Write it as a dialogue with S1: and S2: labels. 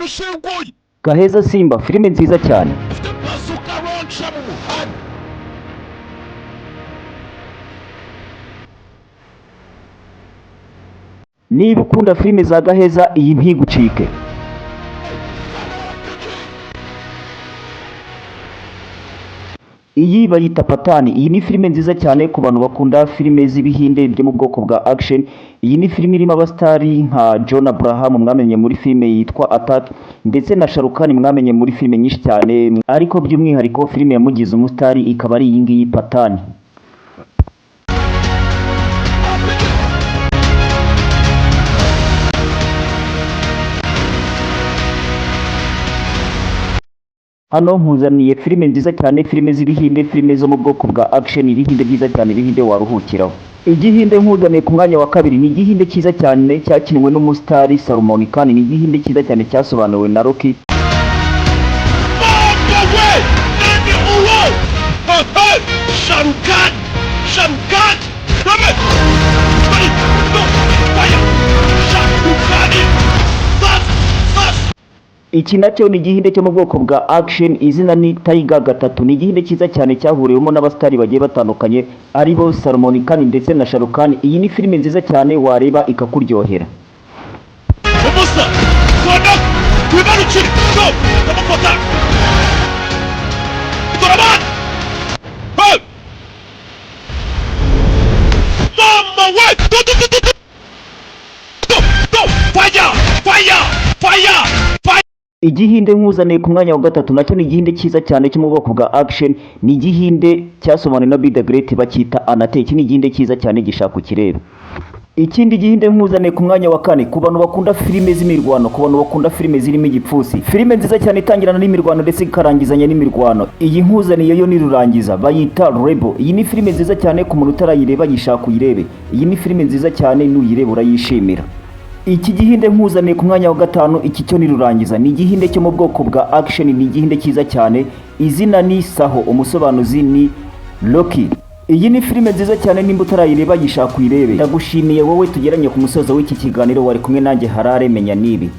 S1: Ushinguye.
S2: Gaheza Simba, filime nziza cyane.
S1: Ufite bazooka launcher mu muhanda.
S2: Niba ukunda filime za Gaheza, iyi ntigucike. Iyi bayita Patani. Iyi ni filime nziza cyane ku bantu bakunda filime z'ibihinde byo mu bwoko bwa action. Iyi ni filime irimo abasitari nka John Abraham mwamenye muri filime yitwa Attack, ndetse na Shah Rukh Khan mwamenye muri filime nyinshi cyane, ariko by'umwihariko filime yamugize umusitari ikaba ari iyi ngiyi Patani. Hano nkuzaniye filime nziza cyane, filime z'ibihinde, filime zo mu bwoko bwa action, ibihinde byiza cyane, ibihinde waruhukiraho. Igihinde nkuzaniye ku mwanya wa kabiri ni igihinde cyiza cyane cyakinwe n'umusitari Salman Khan. Ni igihinde cyiza cyane cyasobanuwe na Rocky.
S1: Mama we! Nini uwo? Hey! Sharukan! Sharukan! Rame! Bari! No! Fire! Sharukani! Sas! Sas!
S2: Iki nacyo ni igihinde cyo mu bwoko bwa action, izina ni Tiger 3. Ni igihinde cyiza cyane cyahuriwemo n'abasitari bagiye batandukanye, aribo Salman Khan ndetse na Shah Rukh Khan. Iyi ni filime nziza cyane wareba ikakuryohera.
S1: Umusa! Rwanda! Wibarukire! No! Ndamufata! Dore abana! Hey! Mama we! Do do do do do! Do! Do! Fire! Fire! Fire! Fire!
S2: Igihinde nkuzaniye ku mwanya wa gatatu nacyo ni igihinde cyiza cyane cyo mu bwoko bwa action. Ni igihinde cyasobanuwe na Be The Great, bacyita Anate. Iki ni igihinde cyiza cyane, gishaka ukirebe. Ikindi gihinde nkuzaniye ku mwanya wa kane, ku bantu bakunda filime z'imirwano, ku bantu bakunda filime zirimo igipfunsi, filime nziza cyane itangirana n'imirwano ndetse ikarangizanya n'imirwano, iyi nkuzaniye yo ni rurangiza, bayita Rebel. Iyi ni filime nziza cyane, ku muntu utarayireba yishaka uyirebe. Iyi ni filime nziza cyane, nuyireba urayishimira. Iki gihinde nkuzaniye ku mwanya wa gatanu, iki cyo ni rurangiza, ni igihinde cyo mu bwoko bwa action. Ni igihinde cyiza cyane, izina ni Saho, umusobanuzi ni Rocky. Iyi ni filime nziza cyane, nimba utarayireba yishaka uyirebe. Ndagushimiye wowe tugeranye ku musozo w'iki kiganiro, wari kumwe nanjye Harare Menya Nibi.